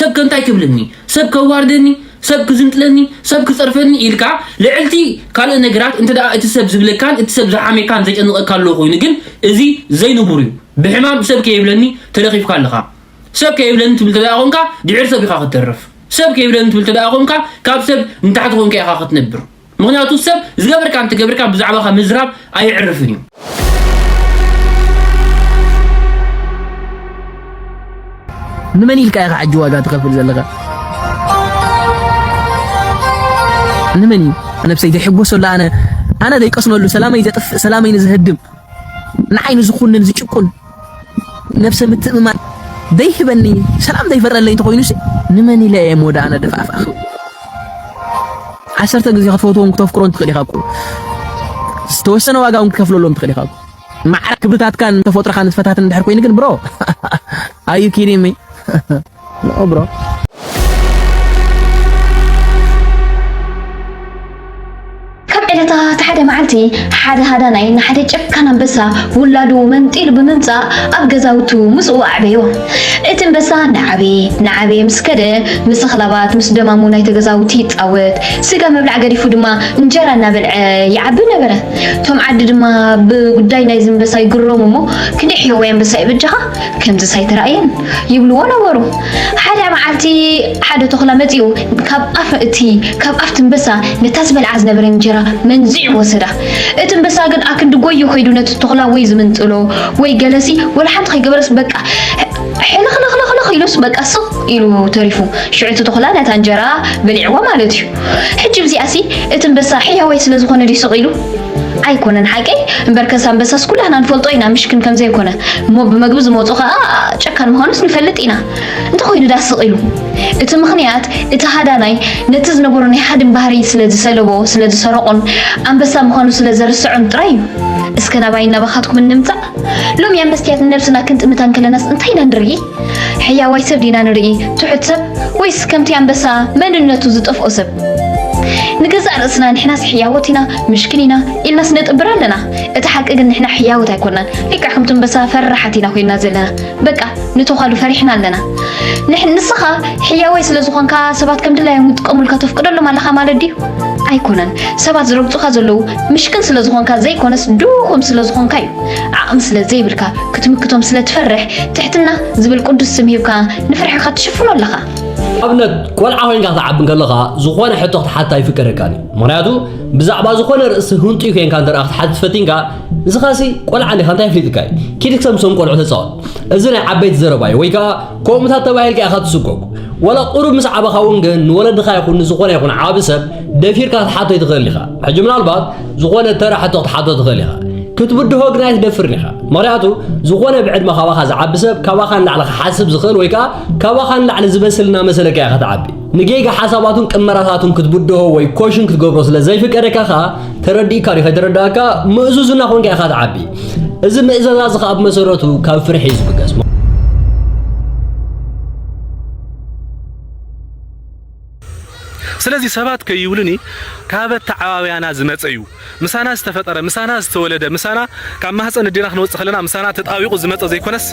ሰብ ከንታይ ክብልኒ፣ ሰብ ከዋርደኒ፣ ሰብ ክዝንጥለኒ፣ ሰብ ክጸርፈኒ ኢልካ ልዕልቲ ካልእ ነገራት እንተ ደኣ እቲ ሰብ ዝብለካን እቲ ሰብ ዝሓሜካን ዘጨንቐካ ኣሎ ኮይኑ ግን እዚ ዘይንቡር እዩ። ብሕማም ሰብ ከይብለኒ ተለኺፍካ ኣለኻ። ሰብ ከይብለኒ ትብል ተደኣ ኾንካ ድሕሪ ሰብ ኢኻ ክትተርፍ። ሰብ ከይብለኒ ትብል ተደኣ ኾንካ ካብ ሰብ ንታሕቲ ኾንካ ኢኻ ክትነብር። ምኽንያቱ ሰብ ዝገበርካ እንተገብርካ ብዛዕባኻ ምዝራብ ኣየዕርፍን እዩ። ንመን ኢልካ ኢኻ ሕጂ ዋጋ ትኸፍል ዘለኻ? ንመን እዩ ነብሰይ ዘይሕጎሰሉ? ኣነ ኣነ ዘይቀስነሉ፣ ሰላመይ ዘጥፍእ፣ ሰላመይ ንዝህድም፣ ንዓይ ንዝኹንን ዝጭቁን፣ ነብሰ ምትእምማን ዘይህበኒ፣ ሰላም ዘይፈጥረለይ እንተኾይኑሲ ንመን ኢለ እየ መወዳእና ደፋእፋእ ክብል? ዓሰርተ ግዜ ክትፈትዎ እውን ክተፍቅሮ ትኽእል ኢኻ እኮ። ዝተወሰነ ዋጋ እውን ክትከፍለሎም ትኽእል ኢኻ እኮ። ማዕረ ክብርታትካን ተፈጥሮኻን ዝፈታትን እንድሕር ኮይኑ ግን ብሮ፣ are you kidding me? No bro. ካብ ዕለታት ሓደ መዓልቲ ሓደ ሃዳናይ ንሓደ ጨካን ኣንበሳ ውላዱ መንጢሉ ብምምጻእ ኣብ ገዛውቱ ምስኡ ኣዕበዮ። እቲ ኣንበሳ እናዓበየ እናዓበየ ምስ ከደ ምስ ኣኽላባት ምስ ደማሙ ናይቲ ገዛውቲ ይጻወት፣ ስጋ ምብላዕ ገዲፉ ድማ እንጀራ እናበልዐ ይዓቢ ነበረ። እቶም ዓዲ ድማ ብጉዳይ ናይዚ ኣንበሳ ይግረሙ እሞ ክንደይ ሕያዋይ ኣንበሳ እዩ በጃኻ? ከምዚስ ኣይተራእየን ይብልዎ ነበሩ። ሓደ መዓልቲ ሓደ ተኹላ መጺኡ ካብ ኣፍ እቲ ካብ ኣፍቲ ኣንበሳ ነታ ዝበልዓ ዝነበረ እንጀራ መንዚዑ ወሰዳ። እቲ ኣንበሳ ግን ኣክንዲ ጎዩ ከይዱ ነቲ ተኹላ ወይ ዝምንጥሎ ወይ ገለሲ ወላ ሓንቲ ከይገበረስ በቃ ሕልኽልኽልኽልኽ ኢሉስ በቃ ስቕ ኢሉ ተሪፉ። ሽዑ እቲ ተኹላ ነታ እንጀራ በሊዕዋ ማለት እዩ። ሕጂ ብዚኣሲ እቲ ኣንበሳ ሕያዋይ ስለ ዝኾነ ድዩ ስቕ ኢሉ? ኣይኮነን ሓቀይ እምበር ከስ ኣንበሳስ ኩላህና ንፈልጦ ኢና ምሽክን ከም ዘይኮነ እሞ ብመግቢ ዝመፁ ከዓ ጨካን ምዃኑስ ንፈልጥ ኢና። እንተኾይኑ ዳ ስቕ ኢሉ? እቲ ምኽንያት እቲ ሃዳናይ ነቲ ዝነበሮ ናይ ሓድን ባህሪ ስለ ዝሰለቦ ስለ ዝሰረቖን ኣንበሳ ምዃኑ ስለ ዘርስዖን ጥራይ እዩ። እስከ ናባይ እናባኻትኩም እንምፃእ። ሎሚ ኣንበስትያት ንነብስና ክንጥምታ እንከለናስ እንታይ ኢና ንርኢ? ሕያዋይ ሰብ ዲና ንርኢ? ትሑት ሰብ ወይስ ከምቲ ኣንበሳ መንነቱ ዝጠፍኦ ሰብ? ንገዛእ ርእስና ንሕናስ ሕያዎት ኢና ምሽክን ኢና ኢልናስ ነጥብር ኣለና። እቲ ሓቂ ግን ንሕና ሕያዎት ኣይኮናን። ልክዕ ከምቲ ኣንበሳ ፈራሓት ኢና ኮይንና ዘለና። በቃ ንተዃሉ ፈሪሕና ኣለና። ንሕ ንስኻ ሕያዋይ ስለ ዝኾንካ ሰባት ከም ድላዮም ይጥቀሙልካ ተፍቅደሎም ኣለኻ ማለት ድዩ? ኣይኮነን። ሰባት ዝረግጹኻ ዘለዉ ምሽክን ስለ ዝኾንካ ዘይኮነስ ድኹም ስለ ዝኾንካ እዩ። ዓቕሚ ስለ ዘይብልካ ክትምክቶም ስለ ትፈርሕ ትሕትና ዝብል ቅዱስ ስም ሂብካ ንፍርሕኻ ትሽፍኖ ኣለኻ። ኣብነት ቆልዓ ኮይንካ ክትዓቢ እንከለኻ ዝኾነ ሕቶ ክትሓታ ኣይፍቀደካን እዩ። ምኽንያቱ ብዛዕባ ዝኾነ ርእሲ ህንጡይ ኮይንካ እንተ ክትሓትት ፈቲንካ ንስኻሲ ቆልዓ እንዲኻ እንታይ ኣፍሊጥካ እዩ? ኪድ ክሰምሶም ቆልዑ ተፃወት። እዚ ናይ ዓበይቲ ዘረባ እዩ ወይ ከዓ ከምኡታት ተባሂልካ ኢኻ ትስጎግ። ወላ ቁሩብ ምስ ዓበኻ እውን ግን ንወለድኻ ይኹን ንዝኾነ ይኹን ዓቢ ሰብ ደፊርካ ክትሓቶ ኣይትኽእልን ኢኻ። ሕጂ ምናልባት ዝኾነ ተራ ሕቶ ክትሓቶ ትኽእል ኢኻ። ክትብድሆ ግን ኣይትደፍርን ኢኻ። ምኽንያቱ ዝኾነ ብዕድመ ካባኻ ዝዓቢ ሰብ ካባኻ ንላዕሊ ክሓስብ ዝኽእል ወይ ከዓ ካባኻ ንላዕሊ ዝበስል እናመሰለካ ኢኻ ትዓቢ። ንጌጋ ሓሳባቱን ቅመራታቱን ክትብድሆ ወይ ኮሽን ክትገብሮ ስለ ዘይፍቀደካ ኸኣ ተረዲእካ ድዩ ከይተረዳእካ ምእዙዝ እናኾንካ ኢኻ ትዓቢ። እዚ ምእዛዝ እዚ ኸኣ ብመሰረቱ ካብ ፍርሒ እዩ ዝብገስ። ስለዚ ሰባት ከይብሉኒ ካብ ኣተዓባብያና ዝመጸ እዩ። ምሳና ዝተፈጠረ፣ ምሳና ዝተወለደ፣ ምሳና ካብ ማህፀን ኣዴና ክንወፅእ ከለና ምሳና ተጣቢቑ ዝመፀ ዘይኮነስ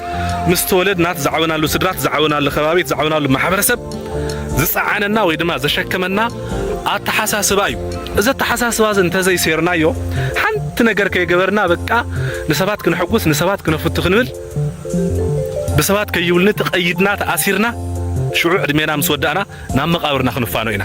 ምስ ተወለድና እቲ ዝዓበናሉ ስድራ፣ እቲ ዝዓበናሉ ከባቢ፣ እቲ ዝዓበናሉ ማሕበረሰብ ዝፀዓነና ወይ ድማ ዘሸከመና ኣተሓሳስባ እዩ። እዚ ኣተሓሳስባ እዚ እንተዘይሰይርናዮ ሓንቲ ነገር ከይገበርና በቃ ንሰባት ክነሐጉስ ንሰባት ክነፍቱ ክንብል ብሰባት ከይብሉኒ ተቐይድና ተኣሲርና ሽዑ ዕድሜና ምስ ወዳእና ናብ መቓብርና ክንፋኖ ኢና።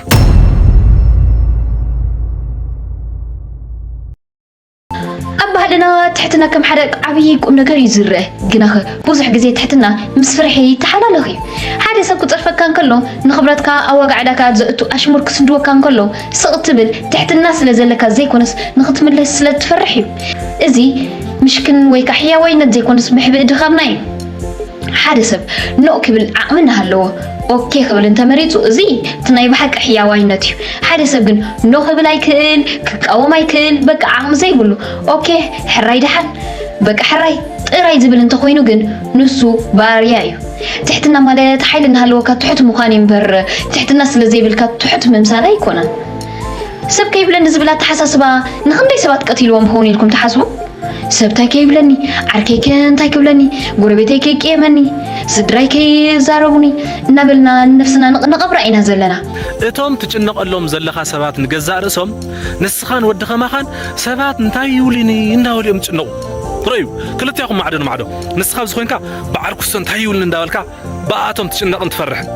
ኣብ ባህልና ትሕትና ከም ሓደ ዓብዪ ቁም ነገር እዩ ዝረአ። ግናኸ ብዙሕ ግዜ ትሕትና ምስ ፍርሒ ይተሓላለኽ እዩ። ሓደ ሰብ ክጸርፈካ እንከሎ፣ ንኽብረትካ ኣብ ዋጋ ዕዳጋ ዘእቱ ኣሽሙር ክስድወካ እንከሎ፣ ስቕ ትብል ትሕትና ስለ ዘለካ ዘይኮነስ ንኽትምለስ ስለ ትፈርሕ እዩ። እዚ ምሽክን ወይ ከዓ ሕያዋይነት ዘይኮነስ መሕብኢ ድኻምና እዩ። ሓደ ሰብ ኖእ ክብል ዓቕሚ እናሃለዎ ኦኬ ክብል እንተመሪጹ እዚ እቲ ናይ ብሓቂ ሕያዋይነት እዩ። ሓደ ሰብ ግን ኖ ክብል ኣይክእል፣ ክቃወም ኣይክእል፣ በቃ ዓቕሚ ዘይብሉ ኦኬ ሕራይ ደሓን በቃ ሕራይ ጥራይ ዝብል እንተኾይኑ ግን ንሱ ባርያ እዩ። ትሕትና ማለት ሓይሊ እናሃለወካ ትሑት ምዃን እዩ እምበር ትሕትና ስለ ዘይብልካ ትሑት ምምሳል ኣይኮነን። ሰብ ከይብለኒ ዝብል ኣተሓሳስባ ንኽንደይ ሰባት ቀቲልዎም ይኸውን ኢልኩም ትሓስቡ? ሰብ እንታይ ከይብለኒ፣ ዓርከይ ከ እንታይ ክብለኒ፣ ጎረቤተይ ከይቅየመኒ፣ ስድራይ ከይዛረቡኒ እናበልና ንነብስና ንቕ-፣ ንቐብራ ኢና ዘለና። እቶም ትጭነቐሎም ዘለኻ ሰባት ንገዛእ ርእሶም ንስኻን ወዲ ኸማኻን ሰባት እንታይ ይብሉኒ እንዳበሉ እዮም ዝጭነቑ። ርእዩ፣ ክልቲኣኹም ማዕዶ ንማዕዶ። ንስኻ ኣብዚ ኮይንካ ብዓርኩሶ እንታይ ይብሉኒ እንዳበልካ ብኣቶም ትጭነቕን ትፈርሕን።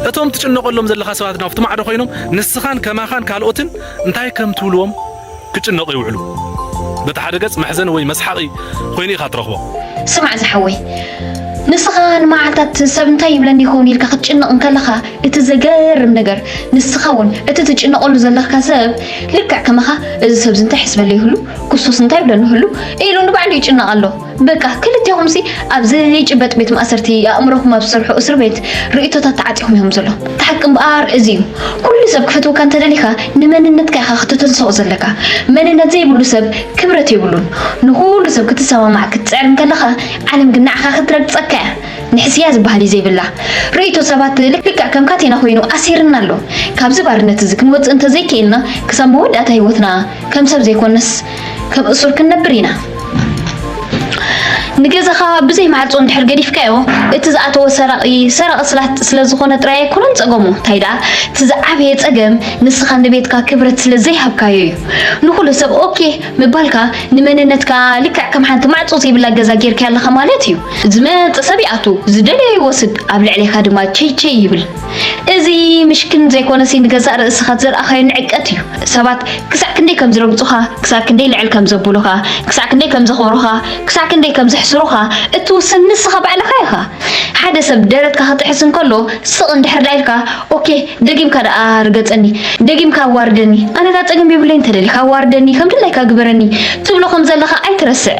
እቶም ትጭነቐሎም ዘለኻ ሰባት ናብቲ ማዕዶ ኮይኖም ንስኻን ከማኻን ካልኦትን እንታይ ከም ትብልዎም ክጭነቑ ይውዕሉ። በቲ ሓደ ገጽ መሕዘኒ ወይ መስሓቒ ኮይኑ ኢኻ ትረኽቦ። ስማዕ ዝሓወይ፣ ንስኻ ንመዓልታት ሰብ እንታይ ይብለኒ ይኸውን ኢልካ ክትጭነቕ እንከለኻ፣ እቲ ዘገርም ነገር ንስኻ እውን እቲ ትጭነቐሉ ዘለኻ ሰብ ልክዕ ከማኻ፣ እዚ ሰብዚ እንታይ ይሕስበለይ ይህሉ፣ ክሱስ እንታይ ይብለኒ ይህሉ ኢሉ ንባዕሉ ይጭነቕ ኣሎ። በቃ ክልቴኹምሲ ኣብ ዘይጭበጥ ቤት ማእሰርቲ ኣእምሮኹም ኣብ ዝሰርሖ እስር ቤት ርእይቶታት ተዓጺኹም እዮም ዘለኹም። እቲ ሓቂ እምበኣር እዚ እዩ። ኩሉ ሰብ ክፈትወካ እንተደሊኻ ንመንነትካ ኢኻ ክትትንስኦ ዘለካ። መንነት ዘይብሉ ሰብ ክብረት የብሉን። ንኹሉ ሰብ ክትሰማማዕ ክትጽዕር እንከለኻ ዓለም ግን ንዓኻ ክትረግጸካ እያ። ንሕስያ ዝበሃል እዩ ዘይብላ። ርእይቶ ሰባት ልክዕ ከም ካቴና ኮይኑ ኣሲርና ኣሎ። ካብዚ ባርነት እዚ ክንወጽእ እንተዘይክኢልና ክሳብ መወዳእታ ህይወትና ከም ሰብ ዘይኮነስ ከም እሱር ክንነብር ኢና። ንገዛኻ ብዘይ ማዕጾ እንድሕር ገዲፍካዮ፣ እቲ ዝኣተወ ሰራቒ ሰራቒ ስለ ዝኾነ ጥራይ ኣይኮነን ጸገሙ። እንታይ ደኣ እቲ ዝዓበየ ጸገም ንስኻ ንቤትካ ክብረት ስለ ዘይሃብካዮ እዩ። ንኹሉ ሰብ ኦኬ ምባልካ ንመንነትካ ልክዕ ከም ሓንቲ ማዕጾ ዘይብላ ገዛ ጌርካያ ኣለኻ ማለት እዩ። ዝመጽእ ሰብ ይኣቱ፣ ዝደለዮ ይወስድ፣ ኣብ ልዕሌኻ ድማ ቸይ ቸይ ይብል። እዚ ምሽክን ዘይኮነሲ ንገዛእ ርእስኻ ዘርኣኻዮ ንዕቀት እዩ። ሰባት ክሳዕ ክንደይ ከም ዝረግጹኻ፣ ክሳዕ ክንደይ ልዕል ከም ዘብሉኻ፣ ክሳዕ ክንደይ ከም ዘኽብሩኻ፣ ክሳዕ ክንደይ ከም ዘሕስሩኻ እትውስን ንስኻ ባዕልኻ ኢኻ። ሓደ ሰብ ደረትካ ክጥሕስ እንከሎ ስቕ እንድሕር ዳ ኢልካ፣ ኦኬ ደጊምካ ደኣ ርገጸኒ፣ ደጊምካ ኣዋርደኒ፣ ኣነ ዳ ጸገም የብለይ፣ እንተደሊኻ ኣዋርደኒ፣ ከም ድላይካ ግበረኒ ትብሎ ከም ዘለኻ ኣይትረስዕ።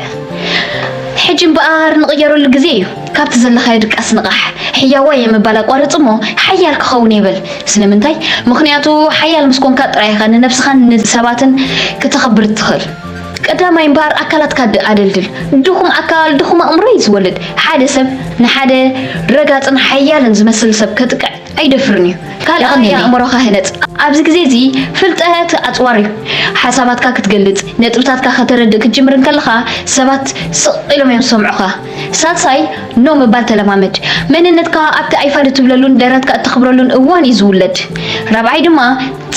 ሕጂ እምበኣር ንቕየረሉ ግዜ እዩ። ካብቲ ዘለኻዮ ድቃስ ንቓሕ። ሕያዋይ እየ ምባል ኣቋርጽ እሞ ሓያል ክኸውን እየ በል። ስለምንታይ? ምኽንያቱ ሓያል ምስ ኮንካ ጥራይ ኢኻ ንነብስኻን ንሰባትን ክተኽብር እትኽእል። ቀዳማይ እምበኣር ኣካላትካ ድ-፣ ኣደልድል። ድኹም ኣካል ድኹም ኣእምሮ እዩ ዝወልድ። ሓደ ሰብ ንሓደ ረጋጽን ሓያልን ዝመስል ሰብ ከጥቅዕ ኣይደፍርን እዩ። ካልኣይ የቐንየለይ። ኣእምሮኻ ህነጽ። ኣብዚ ግዜ እዚ ፍልጠት ኣጽዋር እዩ። ሓሳባትካ ክትገልጽ፣ ነጥብታትካ ከተረድእ ክትጅምር እንከለኻ ሰባት ስቕ ኢሎም እዮም ዝሰምዑኻ። ሳልሳይ ኖ ምባል ተለማመድ። መንነትካ ኣብቲ ኣይፋል እትብለሉን ደረትካ እተኽብረሉን እዋን እዩ ዝውለድ። ራብዓይ ድማ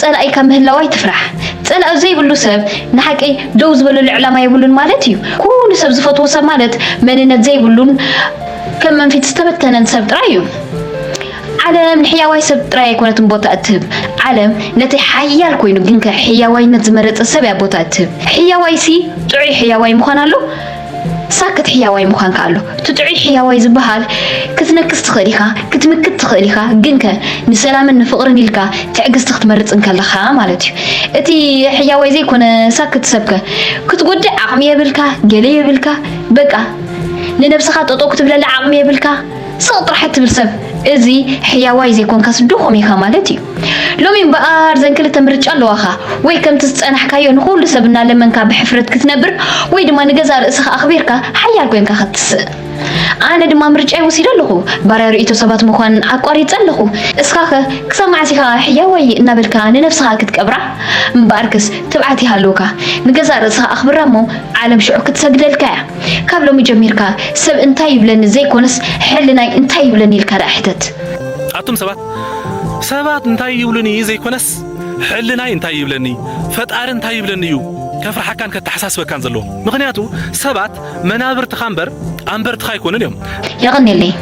ጸላኢካ ምህላው ኣይትፍራሕ። ጸላኢ ዘይብሉ ሰብ ንሓቂ ደው ዝበለሉ ዕላማ የብሉን ማለት እዩ። ኩሉ ሰብ ዝፈትዎ ሰብ ማለት መንነት ዘይብሉን ከም መንፊት ዝተበተነን ሰብ ጥራይ እዩ። ዓለም ንሕያዋይ ሰብ ጥራይ ኣይኮነትን ቦታ እትህብ። ዓለም ነቲ ሓያል ኮይኑ ግንከ ሕያዋይነት ዝመረጸ ሰብ እያ ቦታ እትህብ። ሕያዋይሲ ጥዑይ ሕያዋይ ምዃን ኣሎ፣ ሳክት ሕያዋይ ምዃን ከኣ ኣሎ። እቲ ጥዑይ ሕያዋይ ዝበሃል ክትነክስ ትኽእል ኢኻ፣ ክትምክት ትኽእል ኢኻ፣ ግንከ ንሰላምን ንፍቕርን ኢልካ ትዕግስቲ ክትመርጽ እንከለኻ ማለት እዩ። እቲ ሕያዋይ ዘይኮነ ሳክት ሰብከ ክትጎድእ ዓቕሚ የብልካ፣ ገለ የብልካ፣ በቃ ንነብስኻ ጠጠው ክትብለላ ዓቕሚ የብልካ። ስቕ ጥራሕ እትብል ሰብ፣ እዚ ሕያዋይ ዘይኮንካስ ድኹም ኢኻ ማለት እዩ። ሎሚ እምበኣር ዘን ክልተ ምርጫ ኣለዋኻ፣ ወይ ከምቲ ዝጸናሕካዮ ንኹሉ ሰብ እናለመንካ ብሕፍረት ክትነብር፣ ወይ ድማ ንገዛእ ርእስኻ ኣኽቢርካ ሓያል ኮይንካ ክትስእ። ኣነ ድማ ምርጫይ ወሲደ ኣለኹ። ባርያ ርእይቶ ሰባት ምዃን ኣቋሪጸ ኣለኹ። እስኻኸ ክሳብ መዓስ ኢኻ ሕያዋይ እናበልካ ንነብስኻ ክትቀብራ? እምበኣርክስ ትብዓት ይሃልውካ። ንገዛእ ርእስኻ ኣኽብራ እሞ ዓለም ሽዑ ክትሰግደልካ እያ። ካብ ሎሚ ጀሚርካ ሰብ እንታይ ይብለኒ ዘይኮነስ ሕልናይ እንታይ ይብለኒ ኢልካ ደኣ ሕተት። ኣቱም ሰባት፣ ሰባት እንታይ ይብሉኒ ዘይኮነስ ሕልናይ እንታይ ይብለኒ፣ ፈጣሪ እንታይ ይብለኒ እዩ ከፍርሓካን ከተሓሳስበካን ዘለዎ። ምኽንያቱ ሰባት መናብርትኻ እምበር ኣንበርትኻ ኣይኮኑን እዮም። የቐንየለይ።